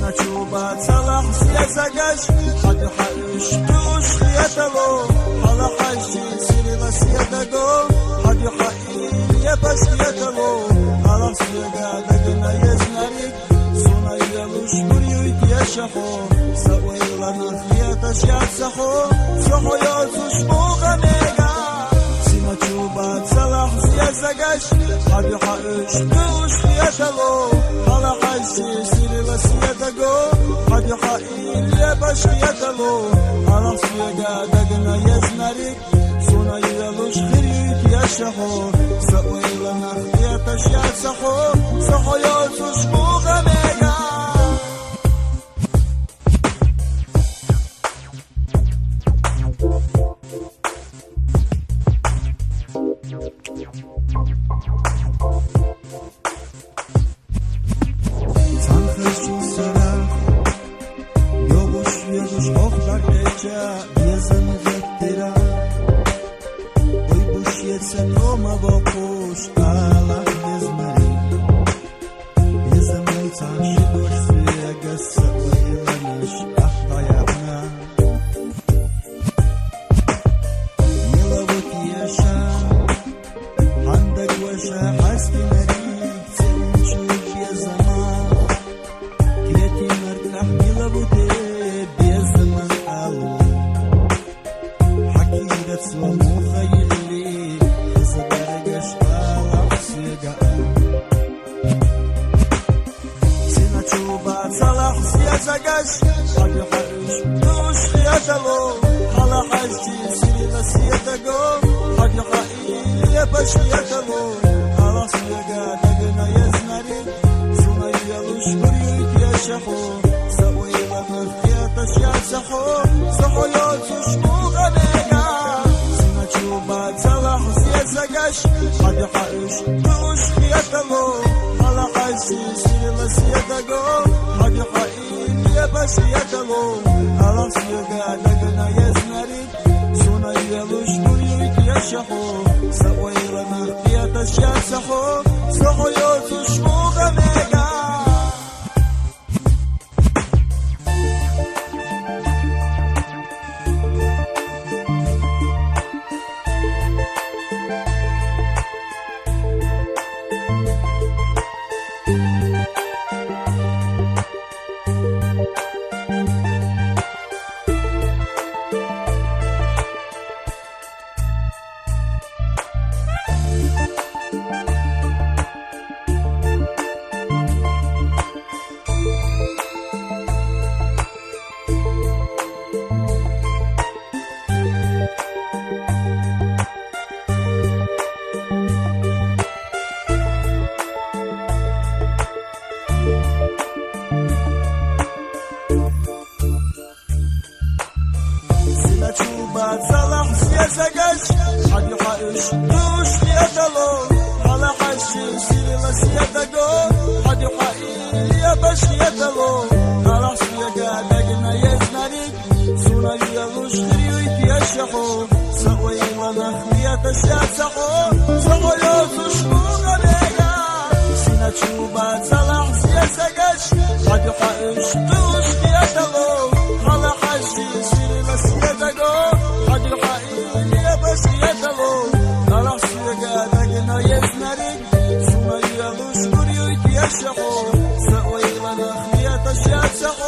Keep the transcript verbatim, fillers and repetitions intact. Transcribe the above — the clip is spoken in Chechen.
Начуба цалахь сезагаш, хьадуьхьа уьш туш хетало, хьала хьажи сирила седаго, хьадуьхьа иле паш хетало, алахь суьга дагна езнарик, суна юялуш гурюй кешахо, са ойлана хеташ яцахо, сохо йоцуш буга мега. Сина чуба цалахь сезагаш, хьадуьхьа уьш туш хетало, хьала хьажи сирила седаго, хьадуьхьа иле паш хетало, алахь суьга дагна езнарик, суна юялуш хир юй кешахо, са ойлана хеташ яцахо, сохо йоцуш буга мега. Цанхэр чусара, йогуш вегуш охдар кеча, безам геттира. Ой буш ецен ома вокуш, алахь безмари. Безам цан ши душ суьга, са ойланаш ахдаягна. Мила вот еша, хьанда гоша хьаскинари, ценчу безама. Кети мартах мила вот безама алу. Хьакида цо мухайли, хаза даргаш алахь суьга. Сина чуба цалахь сезагаш, хьадуьхьа уьш туш хетало, хьала хьажи сирила седаго, хьадуьхьа иле паш хетало, алахь суьга дагна езнарик, суна юялуш гурюй кешахо, са ойлана хеташ яцахо, сохо йоцуш буга мега. Сина чуба цалахь сезагаш, хьадуьхьа уьш туш хетало, хьала хьажи сирила седаго, хьадуьхьа иле паш хетало, алахь суьга дагна езнарик, суна юялуш гурюй кешахо, са ойлана хеташ яцахо, сохо йоцуш буга мега. Сина чуба цалахь сезагаш, хьадуьхьа уьш туш хетало, хьала хьажи сирила седаго, хьадуьхьа иле паш хетало, алахь суьга дагна езнарик, суна юялуш хир юй кешахо, са ойлана хеташ яцахо, сохо йоцуш буга мега. Сина чуба цалахь сезагаш, хьадуьхьа уьш туш хетало, хьала хьажи сирила седаго, хьадуьхьа иле паш хетало, алахь суьга дагна езнарик, суна юялуш гурюй кешахо, са ойлана хеташ яцахо,